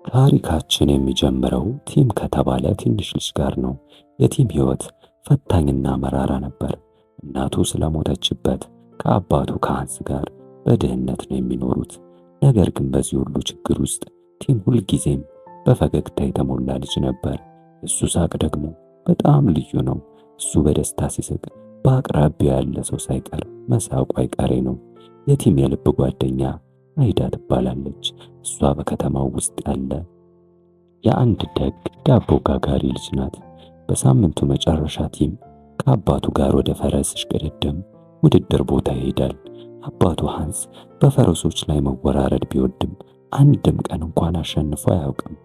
ታሪካችን የሚጀምረው ቲም ከተባለ ትንሽ ልጅ ጋር ነው። የቲም ሕይወት ፈታኝና መራራ ነበር። እናቱ ስለሞተችበት ከአባቱ ከሃንስ ጋር በድህነት ነው የሚኖሩት። ነገር ግን በዚህ ሁሉ ችግር ውስጥ ቲም ሁልጊዜም በፈገግታ የተሞላ ልጅ ነበር። እሱ ሳቅ ደግሞ በጣም ልዩ ነው። እሱ በደስታ ሲስቅ በአቅራቢያው ያለ ሰው ሳይቀር መሳቁ አይቀሬ ነው። የቲም የልብ ጓደኛ አይዳ ትባላለች። እሷ በከተማው ውስጥ ያለ የአንድ ደግ ዳቦ ጋጋሪ ልጅ ናት። በሳምንቱ መጨረሻ ቲም ከአባቱ ጋር ወደ ፈረስ እሽቅድድም ውድድር ቦታ ይሄዳል። አባቱ ሃንስ በፈረሶች ላይ መወራረድ ቢወድም አንድም ቀን እንኳን አሸንፎ አያውቅም።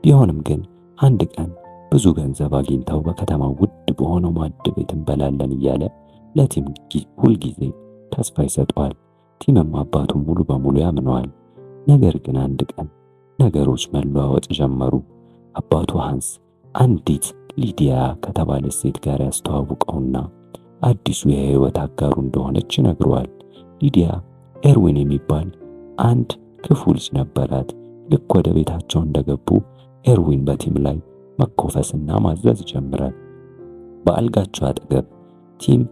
ቢሆንም ግን አንድ ቀን ብዙ ገንዘብ አግኝተው በከተማው ውድ በሆነው ማድ ቤት እንበላለን እያለ ለቲም ሁልጊዜ ተስፋ ይሰጠዋል። ቲምም አባቱን ሙሉ በሙሉ ያምነዋል። ነገር ግን አንድ ቀን ነገሮች መለዋወጥ ጀመሩ። አባቱ ሃንስ አንዲት ሊዲያ ከተባለች ሴት ጋር ያስተዋውቀውና አዲሱ የህይወት አጋሩ እንደሆነች ይነግረዋል። ሊዲያ ኤርዊን የሚባል አንድ ክፉ ልጅ ነበራት። ልክ ወደ ቤታቸው እንደገቡ ኤርዊን በቲም ላይ መኮፈስና ማዘዝ ይጀምራል። በአልጋቸው አጠገብ ቲም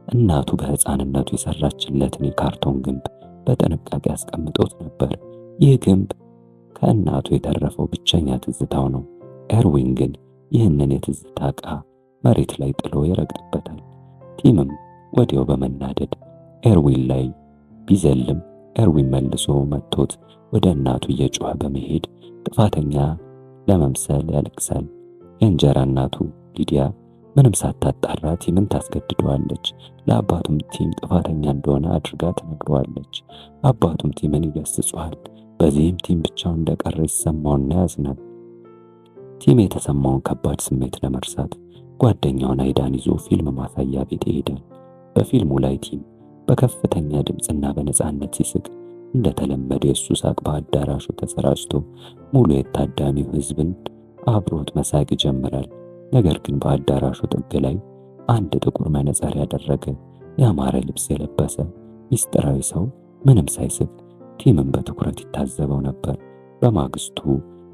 እናቱ በህፃንነቱ የሰራችለትን የካርቶን ግንብ በጥንቃቄ አስቀምጦት ነበር። ይህ ግንብ ከእናቱ የተረፈው ብቸኛ ትዝታው ነው። ኤርዊን ግን ይህንን የትዝታ ዕቃ መሬት ላይ ጥሎ ይረግጥበታል። ቲምም ወዲያው በመናደድ ኤርዊን ላይ ቢዘልም ኤርዊን መልሶ መጥቶት ወደ እናቱ እየጮኸ በመሄድ ጥፋተኛ ለመምሰል ያለቅሳል። የእንጀራ እናቱ ሊዲያ ምንም ሳታጣራ ቲምን ታስገድደዋለች። ለአባቱም ቲም ጥፋተኛ እንደሆነ አድርጋ ትነግረዋለች። አባቱም ቲምን ይገስጸዋል። በዚህም ቲም ብቻውን እንደቀረ ይሰማውና ያዝናል። ቲም የተሰማውን ከባድ ስሜት ለመርሳት ጓደኛውን አይዳን ይዞ ፊልም ማሳያ ቤት ይሄዳል። በፊልሙ ላይ ቲም በከፍተኛ ድምፅና በነፃነት ሲስቅ እንደተለመደ የእሱ ሳቅ በአዳራሹ ተሰራጭቶ ሙሉ የታዳሚው ሕዝብን አብሮት መሳቅ ይጀምራል። ነገር ግን በአዳራሹ ጥግ ላይ አንድ ጥቁር መነጽር ያደረገ ያማረ ልብስ የለበሰ ሚስጥራዊ ሰው ምንም ሳይስቅ ቲምን በትኩረት ይታዘበው ነበር። በማግስቱ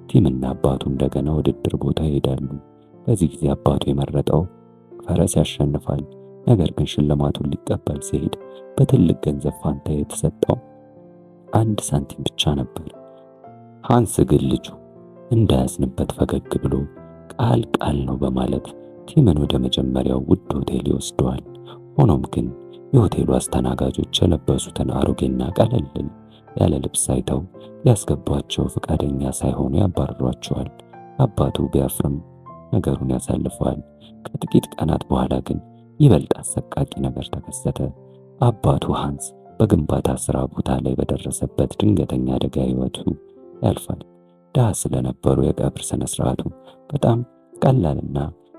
ቲምና አባቱ እንደገና ውድድር ቦታ ይሄዳሉ። በዚህ ጊዜ አባቱ የመረጠው ፈረስ ያሸንፋል። ነገር ግን ሽልማቱን ሊቀበል ሲሄድ በትልቅ ገንዘብ ፋንታ የተሰጠው 1 ሳንቲም ብቻ ነበር። ሃንስ ግን ልጁ እንዳያዝንበት ፈገግ ብሎ ቃል ቃል ነው በማለት ቲምን ወደ መጀመሪያው ውድ ሆቴል ይወስደዋል። ሆኖም ግን የሆቴሉ አስተናጋጆች የለበሱትን አሮጌና ቀለል ያለ ልብስ አይተው ሊያስገቧቸው ፈቃደኛ ሳይሆኑ ያባርሯቸዋል። አባቱ ቢያፍርም ነገሩን ያሳልፈዋል። ከጥቂት ቀናት በኋላ ግን ይበልጥ አሰቃቂ ነገር ተከሰተ። አባቱ ሃንስ በግንባታ ስራ ቦታ ላይ በደረሰበት ድንገተኛ አደጋ ሕይወቱ ያልፋል። ድሃ ስለነበሩ የቀብር ስነ ስርዓቱ በጣም ቀላልና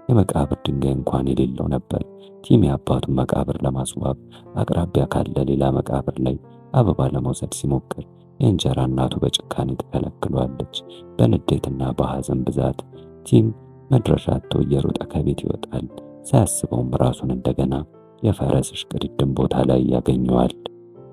የመቃብር ድንጋይ እንኳን የሌለው ነበር። ቲም የአባቱን መቃብር ለማስዋብ አቅራቢያ ካለ ሌላ መቃብር ላይ አበባ ለመውሰድ ሲሞክር የእንጀራ እናቱ በጭካኔ ትከለክለዋለች። በንዴትና በሐዘን ብዛት ቲም መድረሻ አጥቶ እየሮጠ ከቤት ይወጣል። ሳያስበውም ራሱን እንደገና የፈረስ እሽቅድድም ቦታ ላይ ያገኘዋል።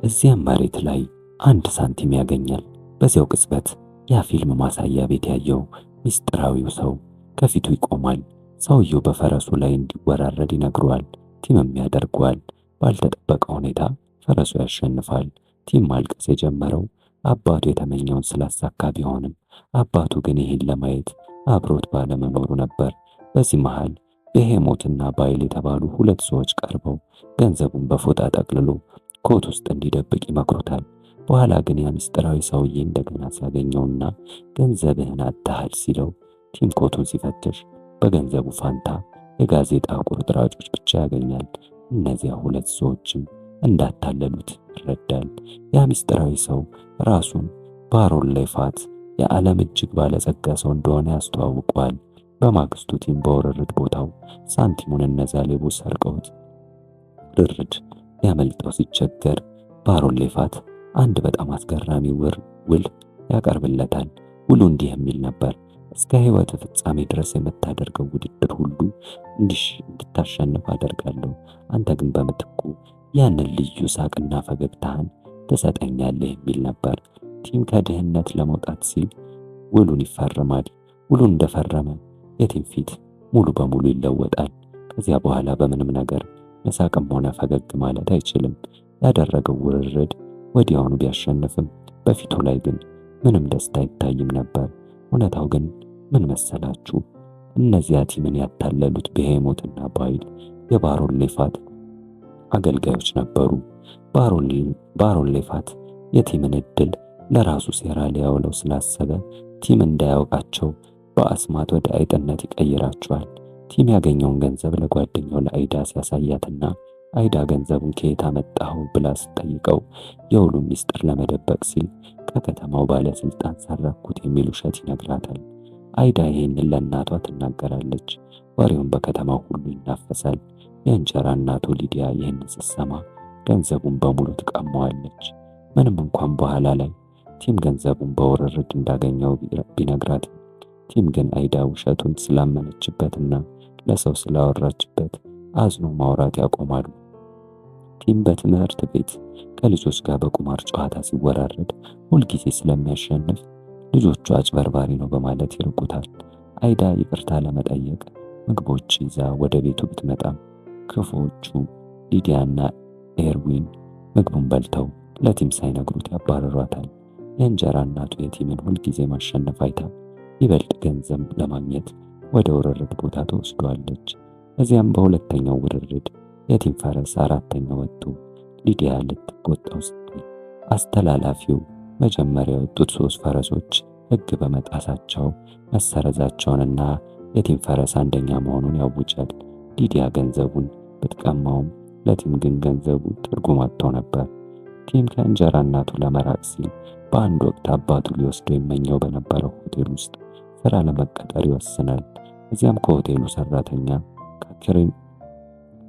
እዚያም መሬት ላይ 1 ሳንቲም ያገኛል። በዚያው ቅጽበት ያ ፊልም ማሳያ ቤት ያየው ሚስጥራዊው ሰው ከፊቱ ይቆማል። ሰውየው በፈረሱ ላይ እንዲወራረድ ይነግረዋል። ቲምም ያደርገዋል። ባልተጠበቀ ሁኔታ ፈረሱ ያሸንፋል። ቲም ማልቀስ የጀመረው አባቱ የተመኘውን ስላሳካ ቢሆንም አባቱ ግን ይህን ለማየት አብሮት ባለመኖሩ ነበር። በዚህ መሃል ቤሄሞትና ባይል የተባሉ ሁለት ሰዎች ቀርበው ገንዘቡን በፎጣ ጠቅልሎ ኮት ውስጥ እንዲደብቅ ይመክሩታል። በኋላ ግን ያ ምስጢራዊ ሰውዬ እንደገና ሲያገኘውና ገንዘብህን አጥተሃል ሲለው ቲም ኮቱን ሲፈትሽ በገንዘቡ ፋንታ የጋዜጣ ቁርጥራጮች ብቻ ያገኛል። እነዚያ ሁለት ሰዎችም እንዳታለሉት ይረዳል። ያ ምስጢራዊ ሰው ራሱን ባሮን ሌፋት የዓለም እጅግ ባለጸጋ ሰው እንደሆነ ያስተዋውቀዋል። በማግስቱ ቲም በውርርድ ቦታው ሳንቲሙን እነዚያ ሌቦች ሰርቀውት ውርርድ ሊያመልጠው ሲቸገር ባሮን ሌፋት አንድ በጣም አስገራሚ ውል ያቀርብለታል። ውሉ እንዲህ የሚል ነበር። እስከ ሕይወት ፍጻሜ ድረስ የምታደርገው ውድድር ሁሉ እንድታሸንፍ አደርጋለሁ። አንተ ግን በምትኩ ያንን ልዩ ሳቅና ፈገግታህን ትሰጠኛለህ የሚል ነበር። ቲም ከድህነት ለመውጣት ሲል ውሉን ይፈርማል። ውሉን እንደፈረመ የቲም ፊት ሙሉ በሙሉ ይለወጣል። ከዚያ በኋላ በምንም ነገር መሳቅም ሆነ ፈገግ ማለት አይችልም። ያደረገው ውርርድ ወዲያውኑ ቢያሸንፍም በፊቱ ላይ ግን ምንም ደስታ አይታይም ነበር። እውነታው ግን ምን መሰላችሁ? እነዚያ ቲምን ያታለሉት ብሄሞትና ባይል የባሮን ሌፋት አገልጋዮች ነበሩ። ባሮን ሌፋት የቲምን እድል ለራሱ ሴራ ሊያውለው ስላሰበ ቲም እንዳያውቃቸው በአስማት ወደ አይጥነት ይቀይራቸዋል። ቲም ያገኘውን ገንዘብ ለጓደኛው ለአይዳ ሲያሳያትና አይዳ ገንዘቡን ከየት አመጣኸው ብላ ስትጠይቀው የውሉን ሚስጥር ለመደበቅ ሲል ከከተማው ባለስልጣን ሰረኩት የሚል ውሸት ይነግራታል። አይዳ ይህንን ለእናቷ ትናገራለች። ወሬውን በከተማው ሁሉ ይናፈሳል። የእንጀራ እናቱ ሊዲያ ይህንን ስትሰማ ገንዘቡን በሙሉ ትቀማዋለች። ምንም እንኳን በኋላ ላይ ቲም ገንዘቡን በውርርድ እንዳገኘው ቢነግራትም ቲም ግን አይዳ ውሸቱን ስላመነችበትና ለሰው ስላወራችበት አዝኖ ማውራት ያቆማሉ። ቲም በትምህርት ቤት ከልጆች ጋር በቁማር ጨዋታ ሲወራረድ ሁልጊዜ ስለሚያሸንፍ ልጆቹ አጭበርባሪ ነው በማለት ይርቁታል። አይዳ ይቅርታ ለመጠየቅ ምግቦች ይዛ ወደ ቤቱ ብትመጣም ክፉዎቹ ሊዲያና ኤርዊን ምግቡን በልተው ለቲም ሳይነግሩት ያባረሯታል። የእንጀራ እናቱ የቲምን ሁልጊዜ ማሸነፍ አይታ ይበልጥ ገንዘብ ለማግኘት ወደ ውርርድ ቦታ ትወስደዋለች። እዚያም በሁለተኛው ውርርድ የቲም ፈረስ አራተኛ ወጥቶ ሊዲያ ልትቆጣው ስትል አስተላላፊው መጀመሪያ የወጡት 3 ፈረሶች ሕግ በመጣሳቸው መሰረዛቸውንና የቲም ፈረስ አንደኛ መሆኑን ያውጃል። ሊዲያ ገንዘቡን ብትቀማውም ለቲም ግን ገንዘቡ ትርጉም አጥቶ ነበር። ቲም ከእንጀራ እናቱ ለመራቅ ሲል በአንድ ወቅት አባቱ ሊወስደው ይመኘው በነበረው ሆቴል ውስጥ ስራ ለመቀጠር ይወስናል። እዚያም ከሆቴሉ ሰራተኛ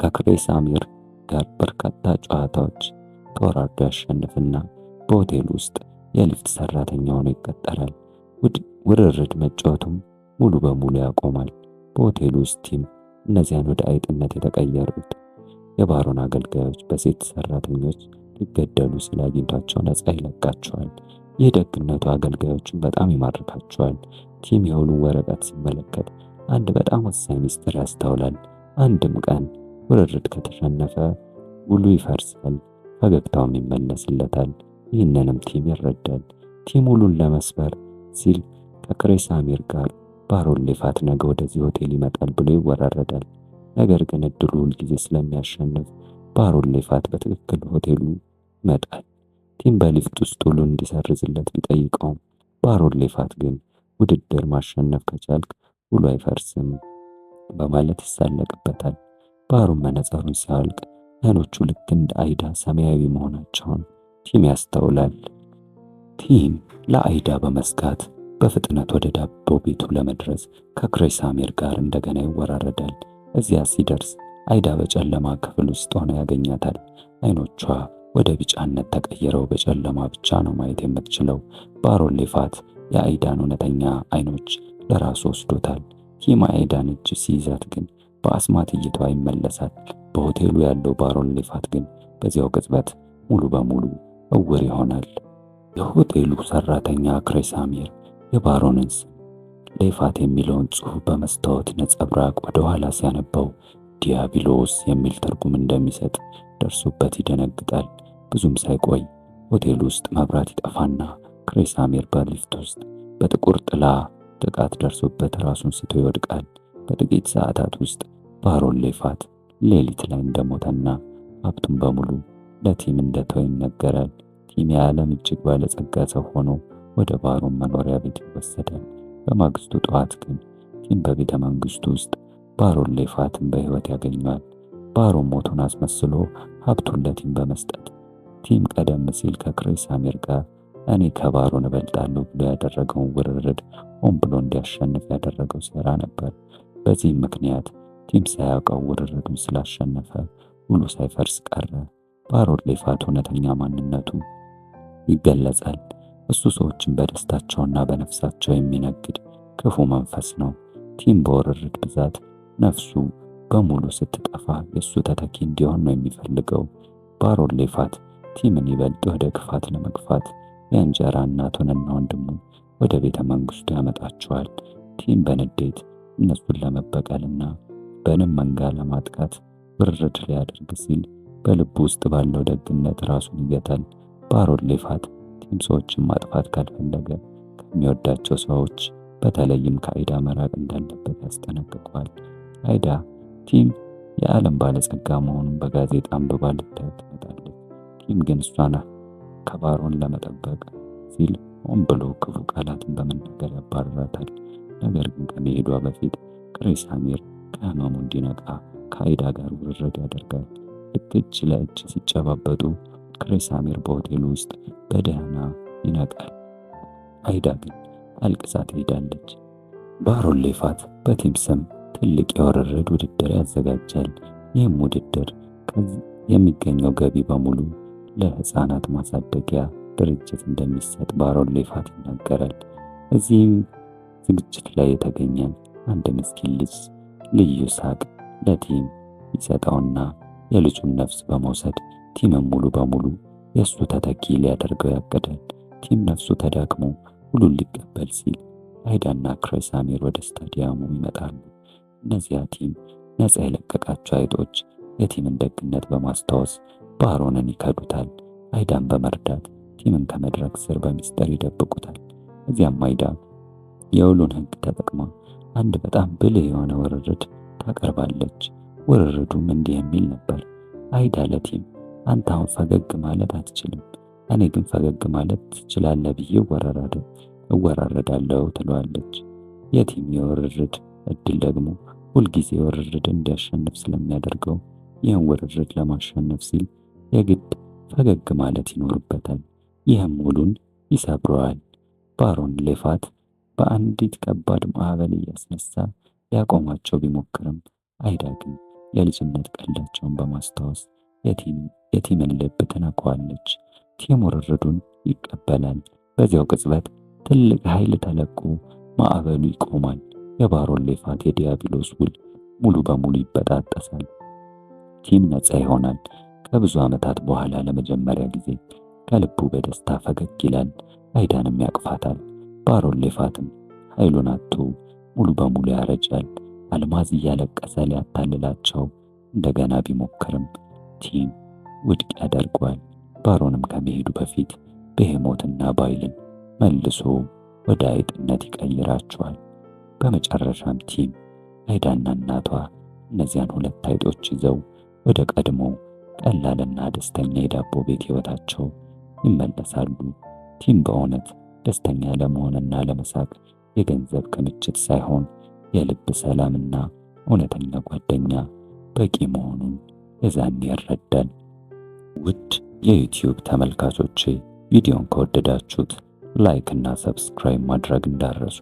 ከክሬሳሚር ጋር በርካታ ጨዋታዎች ተወራርዶ ያሸንፍና በሆቴሉ ውስጥ የሊፍት ሰራተኛ ሆኖ ይቀጠራል። ውርርድ መጫወቱም ሙሉ በሙሉ ያቆማል። በሆቴሉ ውስጥ ቲም እነዚያን ወደ አይጥነት የተቀየሩት የባሮን አገልጋዮች በሴት ሰራተኞች ሊገደሉ ሲል አግኝቷቸው ነፃ ይለቃቸዋል። ይህ ደግነቱ አገልጋዮቹን በጣም ይማርካቸዋል። ቲም የውሉን ወረቀት ሲመለከት አንድ በጣም ወሳኝ ሚስጥር ያስተውላል። አንድም ቀን ውርርድ ከተሸነፈ ውሉ ይፈርሳል፣ ፈገግታውም ይመለስለታል። ይህንንም ቲም ይረዳል። ቲም ውሉን ለመስበር ሲል ከክሬሳሚር ጋር ባሮን ሌፋት ነገ ወደዚህ ሆቴል ይመጣል ብሎ ይወራረዳል። ነገር ግን እድሉ ሁልጊዜ ስለሚያሸንፍ ባሮን ሌፋት በትክክል ሆቴሉ ይመጣል። ቲም በሊፍት ውስጥ ውሉን እንዲሰርዝለት ቢጠይቀውም ባሮን ሌፋት ግን ውድድር ማሸነፍ ከቻልክ ውሉ አይፈርስም በማለት ይሳለቅበታል። ባሮን መነጽሩን ሲያወልቅ አይኖቹ ልክ እንደ አይዳ ሰማያዊ መሆናቸውን ቲም ያስተውላል። ቲም ለአይዳ በመስጋት በፍጥነት ወደ ዳቦ ቤቱ ለመድረስ ከክሬሳሚር ጋር እንደገና ይወራረዳል። እዚያ ሲደርስ አይዳ በጨለማ ክፍል ውስጥ ሆና ያገኛታል። አይኖቿ ወደ ቢጫነት ተቀይረው በጨለማ ብቻ ነው ማየት የምትችለው። ባሮን ሌፋት የአይዳን እውነተኛ አይኖች ለራሱ ወስዶታል። ቲም አይዳን እጅ ሲይዛት ግን በአስማት እይታዋ ይመለሳል። በሆቴሉ ያለው ባሮን ሌፋት ግን በዚያው ቅጽበት ሙሉ በሙሉ እውር ይሆናል። የሆቴሉ ሰራተኛ ክሬሳሚር የባሮንን ስም ሌፋት የሚለውን ጽሑፍ በመስታወት ነጸብራቅ ወደ ኋላ ሲያነበው ዲያብሎስ የሚል ትርጉም እንደሚሰጥ ደርሶበት ይደነግጣል። ብዙም ሳይቆይ ሆቴሉ ውስጥ መብራት ይጠፋና ክሬሳሚር በሊፍት ውስጥ በጥቁር ጥላ ጥቃት ደርሶበት ራሱን ስቶ ይወድቃል። በጥቂት ሰዓታት ውስጥ ባሮን ሌፋት ሌሊት ላይ እንደሞተና ሀብቱን በሙሉ ለቲም እንደተወ ይነገራል። ቲም የዓለም እጅግ ባለጸጋ ሰው ሆኖ ወደ ባሮን መኖሪያ ቤት ይወሰዳል። በማግስቱ ጠዋት ግን ቲም በቤተ መንግስቱ ውስጥ ባሮን ሌፋትን በሕይወት ያገኘዋል። ባሮን ሞቱን አስመስሎ ሀብቱን ለቲም በመስጠት ቲም ቀደም ሲል ከክሬሳሚር ጋር እኔ ከባሮን እበልጣለሁ ብሎ ያደረገውን ውርርድ ሆን ብሎ እንዲያሸንፍ ያደረገው ሴራ ነበር። በዚህም ምክንያት ቲም ሳያውቀው ውርርዱን ስላሸነፈ ውሉ ሳይፈርስ ቀረ። ባሮን ሌፋት እውነተኛ ማንነቱ ይገለጻል። እሱ ሰዎችን በደስታቸውና በነፍሳቸው የሚነግድ ክፉ መንፈስ ነው። ቲም በውርርድ ብዛት ነፍሱ በሙሉ ስትጠፋ የእሱ ተተኪ እንዲሆን ነው የሚፈልገው። ባሮን ሌፋት ቲምን ይበልጥ ወደ ክፋት ለመግፋት የእንጀራ እናቱንና ወንድሙን ወደ ቤተ መንግስቱ ያመጣቸዋል። ቲም በንዴት እነሱን ለመበቀልና በንብ መንጋ ለማጥቃት ውርርድ ሊያደርግ ሲል በልቡ ውስጥ ባለው ደግነት ራሱን ይገታል። ባሮን ሌፋት ቲም ሰዎችን ማጥፋት ካልፈለገ ከሚወዳቸው ሰዎች በተለይም ከአይዳ መራቅ እንዳለበት ያስጠነቅቀዋል። አይዳ ቲም የዓለም ባለጸጋ መሆኑን በጋዜጣ አንብባ ልታየው ትመጣለች። ቲም ግን እሷን ከባሮን ለመጠበቅ ሲል ሆን ብሎ ክፉ ቃላትን በመናገር ያባርራታል። ነገር ግን ከመሄዷ በፊት ክሬሳሚር ከህመሙ እንዲነቃ ከአይዳ ጋር ውርርድ ያደርጋል። ልክ እጅ ለእጅ ሲጨባበጡ ክሬሳሚር በሆቴሉ ውስጥ በደህና ይነቃል። አይዳ ግን አልቅሳ ትሄዳለች። ባሮን ሌፋት በቲም ስም ትልቅ የውርርድ ውድድር ያዘጋጃል። ይህም ውድድር የሚገኘው ገቢ በሙሉ ለህፃናት ማሳደጊያ ድርጅት እንደሚሰጥ ባሮን ሌፋት ይናገራል። እዚህም ዝግጅት ላይ የተገኘ አንድ ምስኪን ልጅ ልዩ ሳቅ ለቲም ይሰጠውና የልጁን ነፍስ በመውሰድ ቲምን ሙሉ በሙሉ የእሱ ተተኪ ሊያደርገው ያቅዳል። ቲም ነፍሱ ተዳክሞ ሁሉን ሊቀበል ሲል አይዳና ክሬሳሚር ወደ ስታዲየሙ ይመጣሉ። እነዚያ ቲም ነፃ የለቀቃቸው አይጦች የቲምን ደግነት በማስታወስ ባሮንን ይከዱታል። አይዳን በመርዳት ቲምን ከመድረክ ስር በሚስጥር ይደብቁታል። እዚያም አይዳ የውሉን ሕግ ተጠቅማ አንድ በጣም ብልህ የሆነ ውርርድ ታቀርባለች። ውርርዱም እንዲህ የሚል ነበር። አይዳ ለቲም አንተ አሁን ፈገግ ማለት አትችልም፣ እኔ ግን ፈገግ ማለት ትችላለህ ብዬ እወራረዳለሁ ትለዋለች። የቲም የውርርድ እድል ደግሞ ሁልጊዜ ውርርድ እንዲያሸንፍ ስለሚያደርገው ይህን ውርርድ ለማሸነፍ ሲል የግድ ፈገግ ማለት ይኖርበታል። ይህም ውሉን ይሰብረዋል። ባሮን ሌፋት በአንዲት ከባድ ማዕበል እያስነሳ ሊያቆማቸው ቢሞክርም አይዳ ግን የልጅነት ቀልዳቸውን በማስታወስ የቲምን ልብ ትነካዋለች። ቲም ውርርዱን ይቀበላል። በዚያው ቅጽበት ትልቅ ኃይል ተለቆ ማዕበሉ ይቆማል። የባሮን ሌፋት የዲያብሎስ ውል ሙሉ በሙሉ ይበጣጠሳል። ቲም ነፃ ይሆናል። ከብዙ ዓመታት በኋላ ለመጀመሪያ ጊዜ ከልቡ በደስታ ፈገግ ይላል። አይዳንም ያቅፋታል። ባሮን ሌፋትም ኃይሉን አጥቶ ሙሉ በሙሉ ያረጃል። አልማዝ እያለቀሰ ሊያታልላቸው እንደገና ቢሞክርም ቲም ውድቅ ያደርገዋል። ባሮንም ከመሄዱ በፊት በሄሞትና ባይልን መልሶ ወደ አይጥነት ይቀይራቸዋል። በመጨረሻም ቲም አይዳና እናቷ እነዚያን ሁለት አይጦች ይዘው ወደ ቀድሞ ቀላልና ደስተኛ የዳቦ ቤት ሕይወታቸው ይመለሳሉ። ቲም በእውነት ደስተኛ ለመሆንና ለመሳቅ የገንዘብ ክምችት ሳይሆን የልብ ሰላምና እውነተኛ ጓደኛ በቂ መሆኑን የዛኔ ይረዳል። ውድ የዩቲዩብ ተመልካቾቼ ቪዲዮን ከወደዳችሁት like እና subscribe ማድረግ እንዳትረሱ።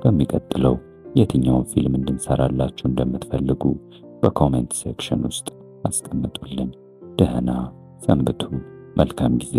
በሚቀጥለው የትኛውን ፊልም እንድንሰራላችሁ እንደምትፈልጉ በ comment section ውስጥ አስቀምጡልን። ደህና ሰንብቱ። መልካም ጊዜ።